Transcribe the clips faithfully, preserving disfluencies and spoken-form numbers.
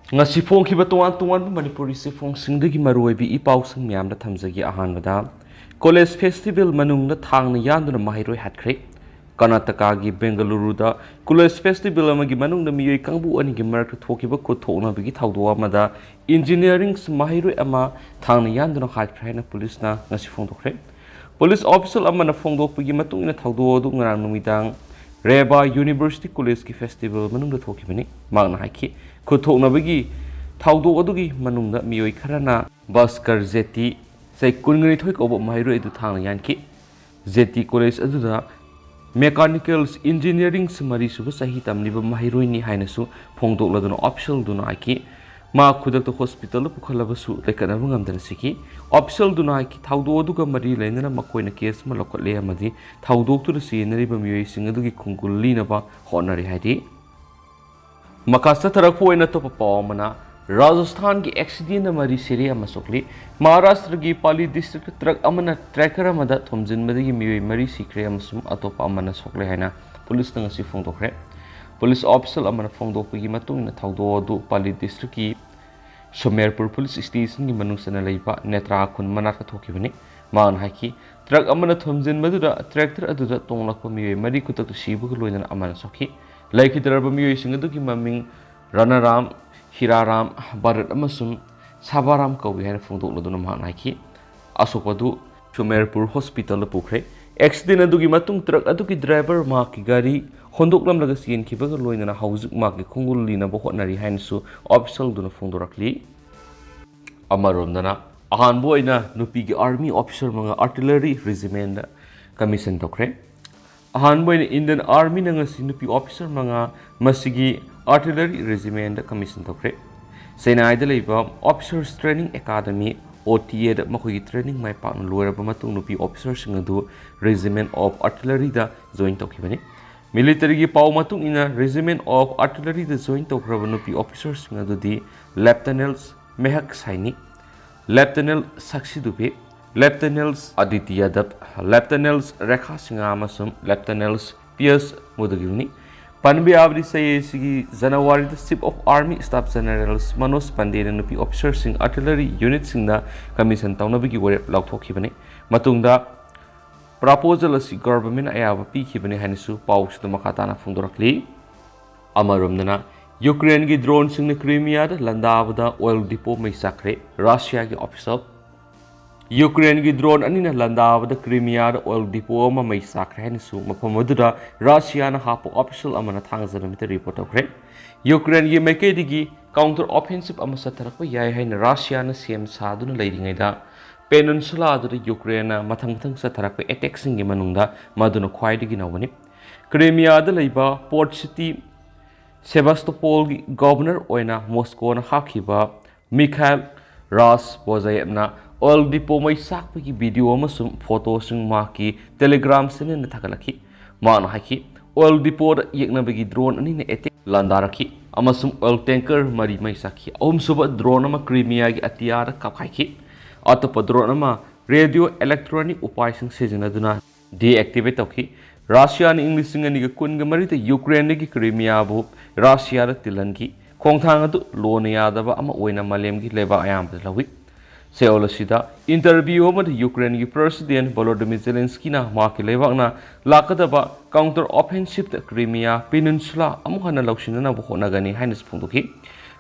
ꯉꯁꯤ ꯐꯣꯡꯈꯤꯕ ꯇꯣꯉꯥꯟ ꯇꯣꯉꯥꯟꯕ ꯃꯅꯤꯄꯨꯔꯤ ꯆꯦꯐꯣꯡꯁꯤꯡꯗꯒꯤ ꯃꯔꯨꯑꯣꯏꯕ ꯏ ꯄꯥꯎꯁꯤꯡ ꯃꯌꯥꯝꯗ ꯊꯝꯖꯒꯦ꯫ ꯑꯍꯥꯟꯕꯗ, ꯀꯣꯂꯦꯖ ꯐꯦꯁꯇꯤꯚꯦꯜ ꯃꯅꯨꯡꯗ ꯊꯥꯡꯅ ꯌꯥꯟꯗꯨꯅ ꯃꯍꯩꯔꯣꯏ ꯍꯥꯠꯈ꯭ꯔꯦ꯫ ꯀꯔꯅꯥꯇꯀꯥꯒꯤ ꯕꯦꯡꯒꯂꯨꯔꯨꯗ ꯀꯣꯂꯦꯖ ꯐꯦꯁꯇꯤꯚꯦꯜ ꯑꯃꯒꯤ ꯃꯅꯨꯡꯗ ꯃꯤꯑꯣꯏ ꯀꯥꯡꯕꯨ ꯑꯅꯤꯒꯤ ꯃꯔꯛꯇ ꯊꯣꯛꯈꯤꯕ ꯈꯨꯠ ꯊꯣꯛꯅꯕꯒꯤ ꯊꯧꯗꯣꯛ ꯑꯃꯗ ꯏꯟꯖꯤꯅꯤꯌꯥꯔꯤꯡ ꯃꯍꯩꯔꯣꯏ ꯑꯃ ꯊꯥꯡꯅ ꯌꯥꯟꯗꯨꯅ ꯍꯥꯠꯈ꯭ꯔꯦ ꯍꯥꯏꯅ ꯄꯨꯂꯤꯁꯅ ꯉꯁꯤ ꯐꯣꯡꯗꯣꯛꯈ꯭ꯔꯦ꯫ ꯄꯨꯂꯤꯁ ꯑꯣꯐꯤꯁꯤꯌꯦꯜ ꯑꯃꯅ ꯐꯣꯡꯗꯣꯛꯄꯒꯤ ꯃꯇꯨꯡ ꯏꯟꯅ, ꯊꯧꯗꯣꯛ ꯑꯗꯨ ꯉꯔꯥꯡ ꯅꯨꯃꯤꯗꯥꯡ ꯔꯦꯕꯥ ꯌꯨꯅꯤꯚꯔꯁꯤꯇꯤ ꯀꯣꯂꯦꯖꯀꯤ ꯐꯦꯁꯇꯤꯚꯦꯜ ꯃꯅꯨꯡꯗ ꯊꯣꯛꯈꯤꯕꯅꯤ꯫ ꯃꯍꯥꯛꯅ ꯍꯥꯏꯈꯤ, ꯈꯨꯠ ꯊꯣꯛꯅꯕꯒꯤ ꯊꯧꯗꯣꯛ ꯑꯗꯨꯒꯤ ꯃꯅꯨꯡꯗ ꯃꯤꯑꯣꯏ ꯈꯔꯅ ꯚꯥꯁꯀꯔ ꯖꯦꯇꯤ, ꯆꯍꯤ ꯀꯨꯟꯅꯤꯊꯣꯏ ꯀꯧꯕ ꯃꯍꯩꯔꯣꯏ ꯑꯗꯨ ꯊꯥꯡꯅ ꯌꯥꯟꯈꯤ꯫ ꯖꯦꯇꯤ ꯀꯣꯂꯦꯖ ꯑꯗꯨꯗ ꯃꯦꯀꯥꯅꯤꯀꯦꯜꯁ ꯏꯟꯖꯤꯅꯤꯌꯥꯔꯤꯡ ꯃꯔꯤꯁꯨꯕ ꯆꯍꯤ ꯇꯝꯂꯤꯕ ꯃꯍꯩꯔꯣꯏꯅꯤ ꯍꯥꯏꯅꯁꯨ ꯐꯣꯡꯗꯣꯛꯂꯗꯨꯅ ꯑꯣꯐꯤꯁꯤꯌꯦꯜꯗꯨꯅ ꯍꯥꯏꯈꯤ꯫ ꯃꯍꯥꯛ ꯈꯨꯗꯛꯇ ꯍꯣꯁꯄꯤꯇꯥꯜꯗ ꯄꯨꯈꯠꯂꯕꯁꯨ ꯂꯩꯈꯠꯅꯕ ꯉꯝꯗꯅ ꯁꯤꯈꯤ꯫ ꯑꯣꯐꯤꯁꯤꯌꯦꯜꯗꯨꯅ ꯍꯥꯏꯈꯤ, ꯊꯧꯗꯣꯛ ꯑꯗꯨꯒ ꯃꯔꯤ ꯂꯩꯅꯅ ꯃꯈꯣꯏꯅ ꯀꯦꯁ ꯑꯃ ꯂꯧꯈꯠꯂꯦ ꯑꯃꯗꯤ ꯊꯧꯗꯣꯛꯇꯨꯗ ꯆꯦꯟꯅꯔꯤꯕ ꯃꯤꯑꯣꯏꯁꯤꯡ ꯑꯗꯨꯒꯤ ꯈꯣꯡꯒꯨꯜ ꯂꯤꯅꯕ ꯍꯣꯠꯅꯔꯤ ꯍꯥꯏꯔꯤ꯫ ꯃꯈꯥ ꯆꯠꯊꯔꯛꯄ ꯑꯣꯏꯅ ꯑꯇꯣꯞꯄ ꯄꯥꯎ ꯑꯃꯅ, ꯔꯥꯖꯁꯊꯥꯟꯒꯤ ꯑꯦꯛꯁꯤꯗꯦꯟ ꯑꯃ ꯃꯔꯤ ꯁꯤꯔꯦ ꯑꯃ ꯁꯣꯛꯂꯤ꯫ ꯃꯍꯥꯔꯥꯁꯇ꯭ꯔꯒꯤ ꯄꯥꯂꯤ ꯗꯤꯁꯇ꯭ꯔꯤꯛꯇ ꯇ꯭ꯔꯛ ꯑꯃꯅ ꯇ꯭ꯔꯦꯀꯔ ꯑꯃꯗ ꯊꯣꯝꯖꯤꯟꯕꯗꯒꯤ ꯃꯤꯑꯣꯏ ꯃꯔꯤ ꯁꯤꯈ꯭ꯔꯦ ꯑꯃꯁꯨꯡ ꯑꯇꯣꯞꯄ ꯑꯃꯅ ꯁꯣꯛꯂꯦ ꯍꯥꯏꯅ ꯄꯨꯂꯤꯁꯅ ꯉꯁꯤ ꯐꯣꯡꯗꯣꯛꯈ꯭ꯔꯦ꯫ ꯄꯨꯂꯤꯁ ꯑꯣꯐꯤꯁꯤꯌꯦꯜ ꯑꯃꯅ ꯐꯣꯡꯗꯣꯛꯄꯒꯤ ꯃꯇꯨꯡ ꯏꯟꯅ, ꯊꯧꯗꯣꯛ ꯑꯗꯨ ꯄꯥꯂꯤ ꯗꯤꯁꯇ꯭ꯔꯤꯛꯀꯤ ꯁꯨꯃꯦꯔꯄꯨꯔ ꯄꯨꯂꯤꯁ ꯁ꯭ꯇꯦꯁꯟꯒꯤ ꯃꯅꯨꯡ ꯆꯟꯅ ꯂꯩꯕ ꯅꯦꯇ꯭ꯔꯥ ꯈꯨꯟ ꯃꯅꯥꯛꯇ ꯊꯣꯛꯈꯤꯕꯅꯤ꯫ ꯃꯍꯥꯛꯅ ꯍꯥꯏꯈꯤ, ꯇ꯭ꯔꯛ ꯑꯃꯅ ꯊꯣꯝꯖꯤꯟꯕꯗꯨꯗ ꯇ꯭ꯔꯦꯛꯇꯔ ꯑꯗꯨꯗ ꯇꯣꯡꯂꯛꯄ ꯃꯤꯑꯣꯏ ꯃꯔꯤ ꯈꯨꯗꯛꯇ ꯁꯤꯕꯒ ꯂꯣꯏꯅꯅ ꯑꯃꯅ ꯁꯣꯛꯈꯤ꯫ ꯂꯩꯈꯤꯗ꯭ꯔꯕ ꯃꯤꯑꯣꯏꯁꯤꯡ ꯑꯗꯨꯒꯤ ꯃꯃꯤꯡ ꯔꯥꯅꯥꯔꯥꯝ, ꯍꯤꯔꯥꯔꯥꯝ, ꯚꯥꯔꯠ ꯑꯃꯁꯨꯡ ꯁꯥꯕꯥꯔꯥꯝ ꯀꯧꯏ ꯍꯥꯏꯅ ꯐꯣꯡꯗꯣꯛꯂꯗꯨꯅ ꯃꯍꯥꯛꯅ ꯍꯥꯏꯈꯤ꯫ ꯑꯁꯣꯛꯄ ꯑꯗꯨ ꯁꯨꯃꯦꯔꯄꯨꯔ ꯍꯣꯁꯄꯤꯇꯥꯜꯗ ꯄꯨꯈ꯭ꯔꯦ꯫ ꯑꯦꯛꯁꯤꯗꯦꯟ ꯑꯗꯨꯒꯤ ꯃꯇꯨꯡ ꯇ꯭ꯔꯛ ꯑꯗꯨꯒꯤ ꯗ꯭ꯔꯥꯏꯚꯔ, ꯃꯍꯥꯛꯀꯤ ꯒꯥꯔꯤ ꯍꯣꯟꯗꯣꯛꯂꯝꯂꯒ ꯆꯦꯟꯈꯤꯕꯒ ꯂꯣꯏꯅꯅ ꯍꯧꯖꯤꯛ ꯃꯍꯥꯛꯀꯤ ꯈꯣꯡꯒꯨꯜ ꯂꯤꯅꯕ ꯍꯣꯠꯅꯔꯤ ꯍꯥꯏꯅꯁꯨ ꯑꯣꯐꯤꯁꯤꯌꯦꯜꯗꯨꯅ ꯐꯣꯡꯗꯣꯔꯛꯂꯤ꯫ ꯑꯃꯔꯣꯝꯗꯅ, ꯑꯍꯥꯟꯕ ꯑꯣꯏꯅ ꯅꯨꯄꯤꯒꯤ ꯑꯥꯔꯃꯤ ꯑꯣꯐꯤꯁꯥꯔ ꯃꯉꯥ ꯑꯥꯔꯇꯤꯂꯔꯤ ꯔꯦꯖꯤꯃꯦꯟꯗ ꯀꯃꯤꯁꯟ ꯇꯧꯈ꯭ꯔꯦ꯫ ꯑꯍꯥꯟꯕ ꯑꯣꯏꯅ ꯏꯟꯗꯤꯌꯟ ꯑꯥꯔꯃꯤꯅ ꯉꯁꯤ ꯅꯨꯄꯤ ꯑꯣꯐꯤꯁꯥꯔ ꯃꯉꯥ ꯃꯁꯤꯒꯤ ꯑꯥꯔꯇꯤꯂꯔꯤ ꯔꯦꯖꯤꯃꯦꯟꯗ ꯀꯃꯤꯁꯟ ꯇꯧꯈ꯭ꯔꯦ꯫ ꯆꯦꯟꯅꯥꯏꯗ ꯂꯩꯕ ꯑꯣꯐꯤꯁꯥꯔꯁ ꯇ꯭ꯔꯦꯅꯤꯡ ꯑꯦꯀꯥꯗꯃꯤ, ꯑꯣ ꯇꯤ ꯑꯦꯗ ꯃꯈꯣꯏꯒꯤ ꯇ꯭ꯔꯦꯅꯤꯡ ꯃꯥꯏ ꯄꯥꯛꯅ ꯂꯣꯏꯔꯕ ꯃꯇꯨꯡ, ꯅꯨꯄꯤ ꯑꯣꯐꯤꯁꯥꯔꯁꯤꯡ ꯑꯗꯨ ꯔꯦꯖꯤꯃꯦꯟ ꯑꯣꯐ ꯑꯥꯔꯇꯤꯂꯔꯤꯗ ꯖꯣꯏꯟ ꯇꯧꯈꯤꯕꯅꯤ꯫ ꯃꯤꯂꯤꯇꯔꯤꯒꯤ ꯄꯥꯎ ꯃꯇꯨꯡ ꯏꯟꯅ, ꯔꯦꯖꯤꯃꯦꯟ ꯑꯣꯐ ꯑꯥꯔꯇꯤꯂꯔꯤꯗ ꯖꯣꯏꯟ ꯇꯧꯈ꯭ꯔꯕ ꯅꯨꯄꯤ ꯑꯣꯐꯤꯁꯥꯔꯁꯤꯡ ꯑꯗꯨꯗꯤ ꯂꯦꯐꯇꯅꯦꯟ ꯃꯦꯍꯛ ꯁꯥꯏꯅꯤ, ꯂꯦꯐꯇꯅꯦꯟ ꯁꯥꯛꯁꯤ ꯗꯨꯕꯦ, ꯂꯦꯐꯇꯅꯦꯟ ꯑꯗꯤꯇꯤ ꯌꯥꯗꯕ, ꯂꯦꯐꯇꯅꯦꯟ ꯔꯦꯈꯥ ꯁꯤꯡꯍ ꯑꯃꯁꯨꯡ ꯂꯦꯐꯇꯅꯦꯟ ꯄꯤꯌꯁ ꯃꯨꯗꯒꯤꯜꯅꯤ꯫ ꯄꯟꯕ ꯌꯥꯕꯗꯤ ꯆꯍꯤ ꯑꯁꯤꯒꯤ ꯖꯅꯋꯥꯔꯤꯗ Chief of Army Staff General Manoj ꯄꯟꯗꯦꯅ ꯅꯨꯄꯤ officerꯁꯤꯡ artillery unitꯁꯤꯡꯗ commission ꯇꯧꯅꯕꯒꯤ ꯋꯥꯔꯦꯞ ꯂꯧꯊꯣꯛꯈꯤꯕꯅꯤ꯫ ꯃꯇꯨꯡꯗ proposal ꯑꯁꯤ governmentꯅ ꯑꯌꯥꯕ ꯄꯤꯈꯤꯕꯅꯤ ꯍꯥꯏꯅꯁꯨ ꯄꯥꯎꯁꯤꯗ ꯃꯈꯥ ꯇꯥꯅ ꯐꯣꯡꯗꯣꯔꯛꯂꯤ꯫ ꯑꯃꯔꯣꯝꯗꯅ ꯌꯨꯀ꯭ꯔꯦꯟꯒꯤ droneꯁꯤꯡꯅ ꯀ꯭ꯔꯤꯃꯤꯌꯥꯗ ꯂꯥꯟꯗꯥꯕꯗ oil depot ꯃꯩ ꯆꯥꯛꯈ꯭ꯔꯦ, ꯔꯁꯤꯌꯥꯒꯤ official꯫ ꯌꯨꯀ꯭ꯔꯦꯟꯒꯤ drone ꯑꯅꯤꯅ ꯂꯥꯟꯗꯥꯕꯗ ꯀ꯭ꯔꯤꯃꯤꯌꯥꯗ oil depot ꯑꯃ ꯃꯩ ꯆꯥꯛꯈ꯭ꯔꯦ ꯍꯥꯏꯅꯁꯨ ꯃꯐꯝ ꯑꯗꯨꯗ ꯔꯁꯤꯌꯥꯅ ꯍꯥꯞꯄ official ꯑꯃꯅ ꯊꯥꯡꯖ ꯅꯨꯃꯤꯠꯇ report ꯇꯧꯈ꯭ꯔꯦ꯫ ꯌꯨꯀ꯭ꯔꯦꯟꯒꯤ ꯃꯥꯏꯀꯩꯗꯒꯤ counter offensive ꯑꯃ ꯆꯠꯊꯔꯛꯄ ꯌꯥꯏ ꯍꯥꯏꯅ ꯔꯁꯤꯌꯥꯅ ꯁꯦꯝ ꯁꯥꯗꯨꯅ ꯂꯩꯔꯤꯉꯩꯗ, peninsula ꯑꯗꯨꯗ ꯌꯨꯀ꯭ꯔꯦꯟꯅ ꯃꯊꯪ ꯃꯊꯪ ꯆꯠꯊꯔꯛꯄ attackꯁꯤꯡꯒꯤ ꯃꯅꯨꯡꯗ ꯃꯗꯨꯅ ꯈ꯭ꯋꯥꯏꯗꯒꯤ ꯅꯧꯕꯅꯤ꯫ ꯀ꯭ꯔꯤꯃꯤꯌꯥꯗ ꯂꯩꯕ port city Sevastopolꯒꯤ governor ꯑꯣꯏꯅ ꯃꯣꯁꯀꯣꯅ ꯍꯥꯞꯈꯤꯕ ꯃꯤꯈꯥꯏꯜ ꯔꯥꯁ ꯕꯣꯖꯥꯌꯦꯚꯅ oil depot ꯃꯩ ꯆꯥꯛꯄꯒꯤ video ꯑꯃꯁꯨꯡ photoꯁꯤꯡ ꯃꯍꯥꯛꯀꯤ Telegram channelꯗ ꯊꯥꯒꯠꯂꯛꯈꯤ꯫ ꯃꯍꯥꯛꯅ ꯍꯥꯏꯈꯤ, oil depotꯗ ꯌꯦꯛꯅꯕꯒꯤ drone ꯑꯅꯤꯅ attack ꯂꯥꯟꯗꯥꯔꯛꯈꯤ ꯑꯃꯁꯨꯡ oil tanker ꯃꯔꯤ ꯃꯩ ꯆꯥꯛꯈꯤ꯫ ꯑꯍꯨꯝꯁꯨꯕ drone ꯑꯃ ꯀ꯭ꯔꯤꯃꯤꯌꯥꯒꯤ ꯑꯇꯤꯌꯥꯗ ꯀꯥꯞꯈꯥꯏꯈꯤ꯫ ꯑꯇꯣꯞꯄ drone ꯑꯃ radio electronic ꯎꯄꯥꯏꯁꯤꯡ ꯁꯤꯖꯤꯟꯅꯗꯨꯅ deactivate ꯇꯧꯈꯤ꯫ ꯔꯁꯤꯌꯥꯅ ꯏꯪ ꯂꯤꯁꯤꯡ ꯑꯅꯤꯒ ꯀꯨꯟꯒ ꯃꯔꯤꯗ ꯌꯨꯀ꯭ꯔꯦꯟꯗꯒꯤ ꯀ꯭ꯔꯤꯃꯤꯌꯥꯕꯨ ꯔꯁꯤꯌꯥꯗ ꯇꯤꯜꯍꯟꯈꯤ꯫ ꯈꯣꯡꯊꯥꯡ ꯑꯗꯨ ꯂꯣꯟꯅ ꯌꯥꯗꯕ ꯑꯃ ꯑꯣꯏꯅ ꯃꯥꯂꯦꯝꯒꯤ ꯂꯩꯕꯥꯛ ꯑꯌꯥꯝꯕꯗ ꯂꯧꯏ꯫ ꯆꯌꯣꯜ ꯑꯁꯤꯗ interview ꯑꯃꯗ ꯌꯨꯀ꯭ꯔꯦꯟꯒꯤ President Volodymyr Zelenskyꯅ ꯃꯍꯥꯛꯀꯤ ꯂꯩꯕꯥꯛꯅ ꯂꯥꯛꯀꯗꯕ counter offensiveꯇ ꯀ꯭ꯔꯤꯃꯤꯌꯥ peninsula ꯑꯃꯨꯛ ꯍꯟꯅ ꯂꯧꯁꯤꯟꯅꯅꯕ ꯍꯣꯠꯅꯒꯅꯤ ꯍꯥꯏꯅꯁꯨ ꯐꯣꯡꯗꯣꯛꯈꯤ꯫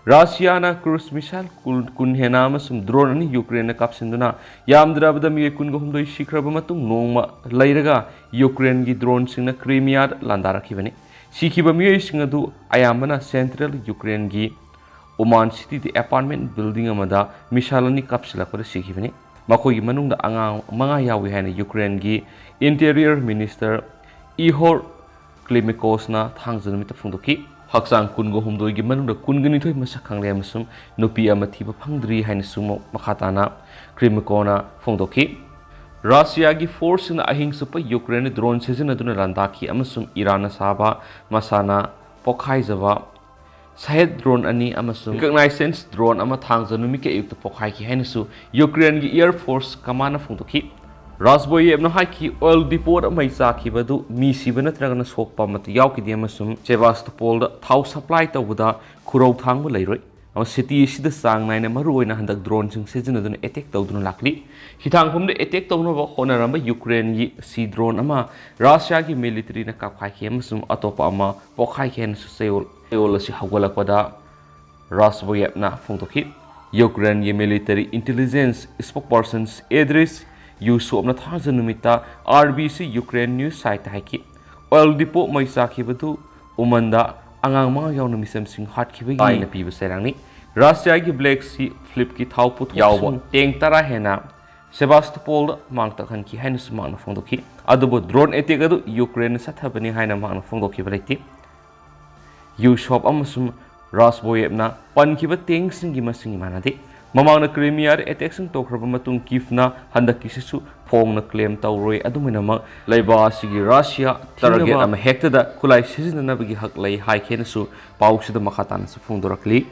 ꯔꯁꯤꯌꯥꯅ cruise missile ꯀꯨꯟ, ꯀꯨꯟ ꯍꯦꯟꯅ ꯑꯃꯁꯨꯡ drone ꯑꯅꯤ ꯌꯨꯀ꯭ꯔꯦꯟꯗ ꯀꯥꯞꯁꯤꯟꯗꯨꯅ ꯌꯥꯝꯗ꯭ꯔꯕꯗ ꯃꯤꯑꯣꯏ ꯀꯨꯟꯒ ꯍꯨꯝꯗꯣꯏ ꯁꯤꯈ꯭ꯔꯕ ꯃꯇꯨꯡ ꯅꯣꯡꯃ ꯂꯩꯔꯒ ꯌꯨꯀ꯭ꯔꯦꯟꯒꯤ droneꯁꯤꯡꯅ ꯀ꯭ꯔꯤꯃꯤꯌꯥꯗ ꯂꯥꯟꯗꯥꯔꯛꯈꯤꯕꯅꯤ꯫ ꯁꯤꯈꯤꯕ ꯃꯤꯑꯣꯏꯁꯤꯡ ꯑꯗꯨ ꯑꯌꯥꯝꯕꯅ central ꯌꯨꯀ꯭ꯔꯦꯟꯒꯤ Uman cityꯗ apartment building ꯑꯃꯗ missile ꯑꯅꯤ ꯀꯥꯞꯁꯤꯜꯂꯛꯄꯗ ꯁꯤꯈꯤꯕꯅꯤ꯫ ꯃꯈꯣꯏꯒꯤ ꯃꯅꯨꯡꯗ ꯑꯉꯥꯡ ꯃꯉꯥ ꯌꯥꯎꯏ ꯍꯥꯏꯅ ꯌꯨꯀ꯭ꯔꯦꯟꯒꯤ Interior Minister Ihor Klimenkoꯅ ꯊꯥꯡꯖ ꯅꯨꯃꯤꯠꯇ ꯐꯣꯡꯗꯣꯛꯈꯤ꯫ ꯍꯛꯆꯥꯡ ꯀꯨꯟꯒ ꯍꯨꯝꯗꯣꯏꯒꯤ ꯃꯅꯨꯡꯗ ꯀꯨꯟꯒ ꯅꯤꯊꯣꯏ ꯃꯁꯛ ꯈꯪꯂꯦ ꯑꯃꯁꯨꯡ ꯅꯨꯄꯤ ꯑꯃ ꯊꯤꯕ ꯐꯪꯗ꯭ꯔꯤ ꯍꯥꯏꯅꯁꯨ ꯃ-, ꯃꯈꯥ ꯇꯥꯅ Klimenkoꯅ ꯐꯣꯡꯗꯣꯛꯈꯤ꯫ ꯔꯁꯤꯌꯥꯒꯤ forceꯁꯤꯡꯅ ꯑꯍꯤꯡ ꯆꯨꯞꯄ ꯌꯨꯀ꯭ꯔꯦꯟꯗ drone ꯁꯤꯖꯤꯟꯅꯗꯨꯅ ꯂꯥꯟꯗꯥꯈꯤ ꯑꯃꯁꯨꯡ ꯏꯔꯥꯟꯅ ꯁꯥꯕ ꯃꯁꯥꯅ ꯄꯣꯈꯥꯏꯖꯕ Shahed drone ꯑꯅꯤ ꯑꯃꯁꯨꯡ reconnaissance drone ꯑꯃ ꯊꯥꯡꯖ ꯅꯨꯃꯤꯠꯀꯤ ꯑꯌꯨꯛꯇ ꯄꯣꯈꯥꯏꯈꯤ ꯍꯥꯏꯅꯁꯨ ꯌꯨꯀ꯭ꯔꯦꯟꯒꯤ Air Force Commandꯅ ꯐꯣꯡꯗꯣꯛꯈꯤ꯫ ꯔꯥꯖꯕꯣꯌꯦꯕꯅ ꯍꯥꯏꯈꯤ, ꯑꯣꯏꯜ ꯗꯤꯄꯣꯗ ꯃꯩ ꯆꯥꯛꯈꯤꯕ ꯑꯗꯨ ꯃꯤ ꯁꯤꯕ ꯅꯠꯇ꯭ꯔꯒꯅ ꯁꯣꯛꯄ ꯑꯃꯠꯇ ꯌꯥꯎꯈꯤꯗꯦ ꯑꯃꯁꯨꯡ ꯁꯦꯕꯥꯁꯇꯣꯄꯣꯜꯗ ꯊꯥꯎ ꯁꯄ꯭ꯂꯥꯏ ꯇꯧꯕꯗ ꯈꯨꯔꯧ ꯊꯥꯡꯕ ꯂꯩꯔꯣꯏ꯫ ꯑꯃ ꯁꯤꯇꯤ ꯑꯁꯤꯗ ꯆꯥꯡ ꯅꯥꯏꯅ ꯃꯔꯨꯑꯣꯏꯅ ꯍꯟꯗꯛ ꯗ꯭ꯔꯣꯟꯁꯤꯡ ꯁꯤꯖꯤꯟꯅꯗꯨꯅ ꯑꯦꯇꯦꯛ ꯇꯧꯗꯨꯅ ꯂꯥꯛꯂꯤ꯫ ꯍꯤꯊꯥꯡꯐꯝꯗ ꯑꯦꯇꯦꯛ ꯇꯧꯅꯕ ꯍꯣꯠꯅꯔꯝꯕ ꯌꯨꯀ꯭ꯔꯦꯟꯒꯤ ꯁꯤ ꯗ꯭ꯔꯣꯟ ꯑꯃ ꯔꯥꯁꯤꯌꯥꯒꯤ ꯃꯤꯂꯤꯇꯔꯤꯅ ꯀꯥꯞꯈꯥꯏꯈꯤ ꯑꯃꯁꯨꯡ ꯑꯇꯣꯞꯄ ꯑꯃ ꯄꯣꯈꯥꯏꯈꯤ ꯍꯥꯏꯅꯁꯨ ꯆꯌꯣꯜ ꯆꯌꯣꯜ ꯑꯁꯤ ꯍꯧꯒꯠꯂꯛꯄꯗ ꯔꯥꯁꯕꯣꯌꯦꯞꯅ ꯐꯣꯡꯗꯣꯛꯈꯤ꯫ ꯌꯨꯀ꯭ꯔꯦꯟꯒꯤ ꯃꯤꯂꯤꯇꯔꯤ ꯏꯟꯇꯦꯂꯤꯖꯦꯟꯁ ꯁ꯭ꯄꯣꯛꯄꯔꯁꯟ ꯑꯦꯗ꯭ꯔꯤꯁ ꯌꯨꯁꯣꯞꯅ ꯊꯥꯡꯖ ꯅꯨꯃꯤꯠꯇ R B C Ukraine news ꯁꯥꯏꯠꯇ ꯍꯥꯏꯈꯤ, ꯑꯣꯏꯜ ꯗꯤꯄꯣ ꯃꯩ ꯆꯥꯛꯈꯤꯕꯗꯨ ꯎꯃꯟꯗ ꯑꯉꯥꯡ ꯃꯉꯥ ꯌꯥꯎꯅ ꯃꯤꯆꯝꯁꯤꯡ ꯍꯥꯠꯈꯤꯕꯒꯤ ꯑꯥꯏꯟꯅ ꯄꯤꯕ ꯆꯩꯔꯥꯛꯅꯤ꯫ ꯔꯥꯁꯤꯌꯥꯒꯤ ꯕ꯭ꯂꯦꯛ ꯁꯤ ꯐ꯭ꯂꯤꯠꯀꯤ ꯊꯥꯎ ꯄꯨꯊꯣꯛꯄ ꯌꯥꯎꯕ ꯇꯦꯡ ꯇꯔꯥ ꯍꯦꯟꯅ ꯁꯦꯕꯥꯁꯇꯣꯄꯣꯜꯗ ꯃꯥꯡ ꯇꯥꯛꯍꯟꯈꯤ ꯍꯥꯏꯅꯁꯨ ꯃꯍꯥꯛꯅ ꯐꯣꯡꯗꯣꯛꯈꯤ꯫ ꯑꯗꯨꯕꯨ ꯗ꯭ꯔꯣꯟ ꯑꯦꯇꯦꯛ ꯑꯗꯨ ꯌꯨꯀ꯭ꯔꯦꯟꯅ ꯆꯠꯊꯕꯅꯤ ꯍꯥꯏꯅ ꯃꯍꯥꯛꯅ ꯐꯣꯡꯗꯣꯛꯈꯤꯕ ꯂꯩꯇꯦ꯫ ꯌꯨꯁꯣꯞ ꯑꯃꯁꯨꯡ ꯔꯥꯁꯕꯣꯌꯦꯞꯅ ꯄꯟꯈꯤꯕ ꯇꯦꯡꯁꯤꯡꯒꯤ ꯃꯁꯤꯡ ꯃꯥꯟꯅꯗꯦ꯫ ꯃꯃꯥꯡꯗ ꯀ꯭ꯔꯤꯃꯤꯌꯥꯗ ꯑꯦꯇꯦꯛꯁꯤꯡ ꯇꯧꯈ꯭ꯔꯕ ꯃꯇꯨꯡ ꯀꯤꯐꯅ ꯍꯟꯗꯛꯀꯤꯁꯤꯁꯨ ꯐꯣꯡꯅ ꯀ꯭ꯂꯦꯝ ꯇꯧꯔꯣꯏ꯫ ꯑꯗꯨꯝ ꯑꯣꯏꯅꯃꯛ, ꯂꯩꯕꯥꯛ ꯑꯁꯤꯒꯤ ꯔꯥꯁꯤꯌꯥ ꯇꯥꯔꯒꯦꯠ ꯊꯤꯡꯅꯕ ꯑꯃ ꯍꯦꯛꯇꯗ ꯈꯨꯠꯂꯥꯏ ꯁꯤꯖꯤꯟꯅꯅꯕꯒꯤ ꯍꯛ ꯂꯩ ꯍꯥꯏꯈꯤ ꯍꯥꯏꯅꯁꯨ ꯄꯥꯎꯁꯤꯗ ꯃꯈꯥ ꯇꯥꯅꯁꯨ ꯐꯣꯡꯗꯣꯔꯛꯂꯤ꯫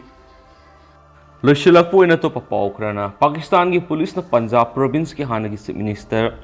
ꯂꯣꯏꯁꯤꯜꯂꯛꯄ ꯑꯣꯏꯅ ꯑꯇꯣꯞꯄ ꯄꯥꯎ ꯈꯔꯅ, ꯄꯥꯀꯤꯁꯇꯥꯟꯒꯤ ꯄꯨꯂꯤꯁꯅ ꯄꯟꯖꯥꯕ ꯄ꯭ꯔꯣꯚꯤꯟꯁꯀꯤ ꯍꯥꯟꯅꯒꯤ ꯆꯤꯐ ꯃꯤꯅꯤꯁꯇꯔ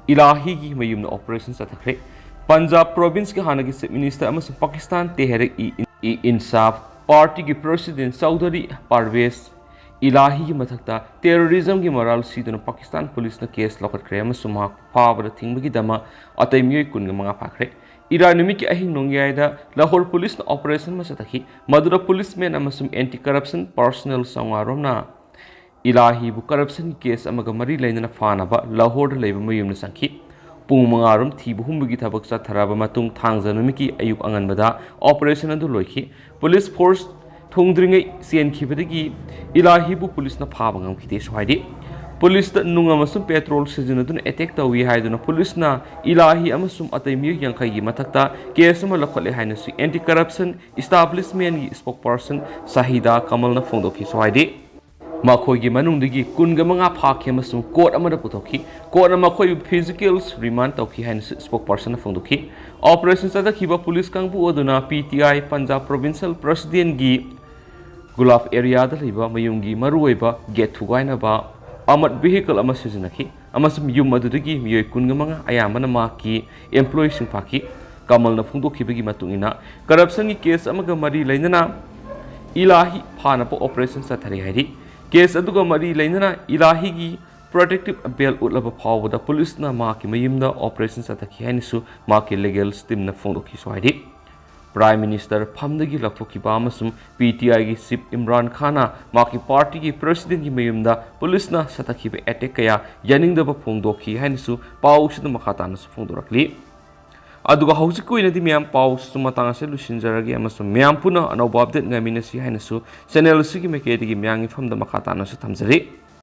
ꯏꯂꯥꯍꯤꯒꯤ ꯃꯌꯨꯝꯗ ꯑꯣꯄꯔꯦꯁꯟ ꯆꯠꯊꯈ꯭ꯔꯦ꯫ ꯄꯟꯖꯥꯕ ꯄ꯭ꯔꯣꯚꯤꯟꯁꯀꯤ ꯍꯥꯟꯅꯒꯤ ꯆꯤꯐ ꯃꯤꯅꯤꯁꯇꯔ ꯑꯃꯁꯨꯡ ꯄꯥꯀꯤꯁꯇꯥꯟ ꯇꯦꯍꯔꯤꯛ ꯏ ꯏ ꯏꯟꯁꯥꯐ ꯄꯥꯔꯇꯤꯒꯤ ꯄ꯭ꯔꯁꯤꯗꯦꯟ ꯆꯧꯙꯔꯤ ꯄꯥꯔꯚꯦꯖ ꯏꯂꯥꯍꯤꯒꯤ ꯃꯊꯛꯇ ꯇꯦꯔꯣꯔꯤꯖꯝꯒꯤ ꯃꯔꯥꯜ ꯁꯤꯗꯨꯅ ꯄꯥꯀꯤꯁꯇꯥꯟ ꯄꯨꯂꯤꯁꯅ ꯀꯦꯁ ꯂꯧꯈꯠꯈ꯭ꯔꯦ ꯑꯃꯁꯨꯡ ꯃꯍꯥꯛ ꯐꯥꯕꯗ ꯊꯤꯡꯕꯒꯤꯗꯃꯛ ꯑꯇꯩ ꯃꯤꯑꯣꯏ ꯀꯨꯟꯒ ꯃꯉꯥ ꯐꯥꯈ꯭ꯔꯦ꯫ ꯏꯔꯥꯏ ꯅꯨꯃꯤꯠꯀꯤ ꯑꯍꯤꯡ ꯅꯣꯡꯌꯥꯏꯗ ꯂꯥꯍꯣꯔ ꯄꯨꯂꯤꯁꯅ ꯑꯣꯄꯔꯦꯁꯟ ꯑꯃ ꯆꯠꯊꯈꯤ꯫ ꯃꯗꯨꯗ ꯄꯨꯂꯤꯁꯃꯦꯟ ꯑꯃꯁꯨꯡ ꯑꯦꯟꯇꯤ ꯀꯔꯞꯁꯟ ꯄꯥꯔꯁꯣꯅꯦꯜ ꯆꯥꯝꯃꯉꯥ ꯔꯣꯝꯅ ꯏꯂꯥꯍꯤꯕꯨ ꯀꯔꯞꯁꯟꯒꯤ ꯀꯦꯁ ꯑꯃꯒ ꯃꯔꯤ ꯂꯩꯅꯅ ꯐꯥꯅꯕ ꯂꯥꯍꯣꯔꯗ ꯂꯩꯕ ꯃꯌꯨꯝꯗ ꯆꯪꯈꯤ꯫ ꯄꯨꯡ ꯃꯉꯥ ꯔꯣꯝ ꯊꯤꯕ ꯍꯨꯝꯕꯒꯤ ꯊꯕꯛ ꯆꯠꯊꯔꯕ ꯃꯇꯨꯡ ꯊꯥꯡꯖ ꯅꯨꯃꯤꯠꯀꯤ ꯑꯌꯨꯛ ꯑꯉꯟꯕꯗ ꯑꯣꯄꯔꯦꯁꯟ ꯑꯗꯨ ꯂꯣꯏꯈꯤ꯫ ꯄꯨꯂꯤꯁ ꯐꯣꯔꯁ ꯊꯨꯡꯗ꯭ꯔꯤꯉꯩ ꯆꯦꯟꯈꯤꯕꯗꯒꯤ ꯏꯂꯥꯍꯤꯕꯨ ꯄꯨꯂꯤꯁꯅ ꯐꯥꯕ ꯉꯝꯈꯤꯗꯦꯁꯨ ꯍꯥꯏꯔꯤ꯫ ꯄꯨꯂꯤꯁꯇ ꯅꯨꯡ ꯑꯃꯁꯨꯡ ꯄꯦꯇ꯭ꯔꯣꯜ ꯁꯤꯖꯤꯟꯅꯗꯨꯅ ꯑꯦꯇꯦꯛ ꯇꯧꯏ ꯍꯥꯏꯗꯨꯅ ꯄꯨꯂꯤꯁꯅ ꯏꯂꯥꯍꯤ ꯑꯃꯁꯨꯡ ꯑꯇꯩ ꯃꯤꯑꯣꯏ ꯌꯥꯡꯈꯩꯒꯤ ꯃꯊꯛꯇ ꯀꯦꯁ ꯑꯃ ꯂꯧꯈꯠꯂꯦ ꯍꯥꯏꯅꯁꯨ ꯑꯦꯟꯇꯤ ꯀꯔꯞꯁꯟ ꯏꯁꯇꯥꯕ꯭ꯂꯤꯁꯃꯦꯟꯒꯤ ꯁ꯭ꯄꯣꯛꯄꯔꯁꯟ ꯁꯥꯍꯤꯗꯥ ꯀꯃꯜꯅ ꯐꯣꯡꯗꯣꯛꯈꯤꯁꯨ ꯍꯥꯏꯔꯤ꯫ ꯃꯈꯣꯏꯒꯤ ꯃꯅꯨꯡꯗꯒꯤ ꯀꯨꯟꯒ ꯃꯉꯥ ꯐꯥꯈꯤ ꯑꯃꯁꯨꯡ ꯀꯣꯔꯠ ꯑꯃꯗ ꯄꯨꯊꯣꯛꯈꯤ꯫ ꯀꯣꯔꯠꯅ ꯃꯈꯣꯏꯕꯨ ꯐꯤꯖꯤꯀꯦꯜ ꯔꯤꯃꯥꯟ ꯇꯧꯈꯤ ꯍꯥꯏꯅꯁꯨ ꯁ꯭ꯄꯣꯛꯄꯔꯁꯟꯅ ꯐꯣꯡꯗꯣꯛꯈꯤ꯫ ꯑꯣꯄꯔꯦꯁꯟ ꯆꯠꯊꯈꯤꯕ ꯄꯨꯂꯤꯁ ꯀꯥꯡꯕꯨ ꯑꯗꯨꯅ ꯄꯤ ꯇꯤ ꯑꯥꯏ ꯄꯟꯖꯥꯕ ꯄ꯭ꯔꯣꯚꯤꯟꯁꯤꯌꯦꯜ ꯄ꯭ꯔꯁꯤꯗꯦꯟꯒꯤ ꯒꯨꯂꯥꯞ ꯑꯦꯔꯤꯌꯥꯗ ꯂꯩꯕ ꯃꯌꯨꯝꯒꯤ ꯃꯔꯨꯑꯣꯏꯕ ꯒꯦꯠ ꯊꯨꯒꯥꯏꯅꯕ ꯑꯥꯔꯃꯔꯗ ꯚꯤꯍꯤꯀꯜ ꯑꯃ ꯁꯤꯖꯤꯟꯅꯈꯤ꯫ ꯑꯃꯁꯨꯡ ꯌꯨꯝ ꯑꯗꯨꯗꯒꯤ ꯃꯤꯑꯣꯏ ꯀꯨꯟꯃꯉꯥ, ꯑꯌꯥꯝꯕꯅ ꯃꯍꯥꯛꯀꯤ employeeꯁꯤꯡ ꯐꯥꯈꯤ꯫ ꯀꯃꯜꯅ ꯐꯣꯡꯗꯣꯛꯈꯤꯕꯒꯤ ꯃꯇꯨꯡ ꯏꯟꯅ, corruptionꯒꯤ case ꯑꯃꯒ ꯃꯔꯤ ꯂꯩꯅꯅ ꯏꯂꯥꯍꯤ ꯐꯥꯅꯕ operation ꯆꯠꯊꯔꯤ ꯍꯥꯏꯔꯤ꯫ Case ꯑꯗꯨꯒ ꯃꯔꯤ ꯂꯩꯅꯅ ꯏꯂꯥꯍꯤꯒꯤ protective bail ꯎꯠꯂꯕ ꯐꯥꯎꯕꯗ ꯄꯨꯂꯤꯁꯅ ꯃꯍꯥꯛꯀꯤ ꯃꯌꯨꯝꯗ operation ꯆꯠꯊꯈꯤ ꯍꯥꯏꯅꯁꯨ ꯃꯍꯥꯛꯀꯤ legal teamꯅ ꯐꯣꯡꯗꯣꯛꯈꯤꯁꯨ ꯍꯥꯏꯔꯤ꯫ Prime Minister ꯐꯝꯗꯒꯤ ꯂꯧꯊꯣꯛꯈꯤꯕ ꯑꯃꯁꯨꯡ PTIꯒꯤ chief ꯏꯝꯔꯥꯟ ꯈꯥꯟꯅ ꯃꯍꯥꯛꯀꯤ partyꯒꯤ presidentꯀꯤ ꯃꯌꯨꯝꯗ ꯄꯨꯂꯤꯁꯅ ꯆꯠꯊꯈꯤꯕ attack ꯀꯌꯥ ꯌꯥꯅꯤꯡꯗꯕ ꯐꯣꯡꯗꯣꯛꯈꯤ ꯍꯥꯏꯅꯁꯨ ꯄꯥꯎꯁꯤꯗ ꯃꯈꯥ ꯇꯥꯅꯁꯨ ꯐꯣꯡꯗꯣꯔꯛꯂꯤ꯫ ꯑꯗꯨꯒ ꯍꯧꯖꯤꯛꯀꯤ ꯑꯣꯏꯅꯗꯤ ꯃꯌꯥꯝ ꯄꯥꯎꯁꯤꯁꯨ ꯃꯇꯥꯡ ꯑꯁꯤꯗ ꯂꯣꯏꯁꯤꯟꯖꯔꯒꯦ ꯑꯃꯁꯨꯡ ꯃꯌꯥꯝ ꯄꯨꯟꯅ ꯑꯅꯧꯕ update ꯉꯥꯏꯃꯤꯟꯅꯁꯤ ꯍꯥꯏꯅꯁꯨ channel ꯑꯁꯤꯒꯤ ꯃꯥꯏꯀꯩꯗꯒꯤ ꯃꯌꯥꯝꯒꯤ ꯐꯝꯗ ꯃꯈꯥ ꯇꯥꯅꯁꯨ ꯊꯝꯖꯔꯤ꯫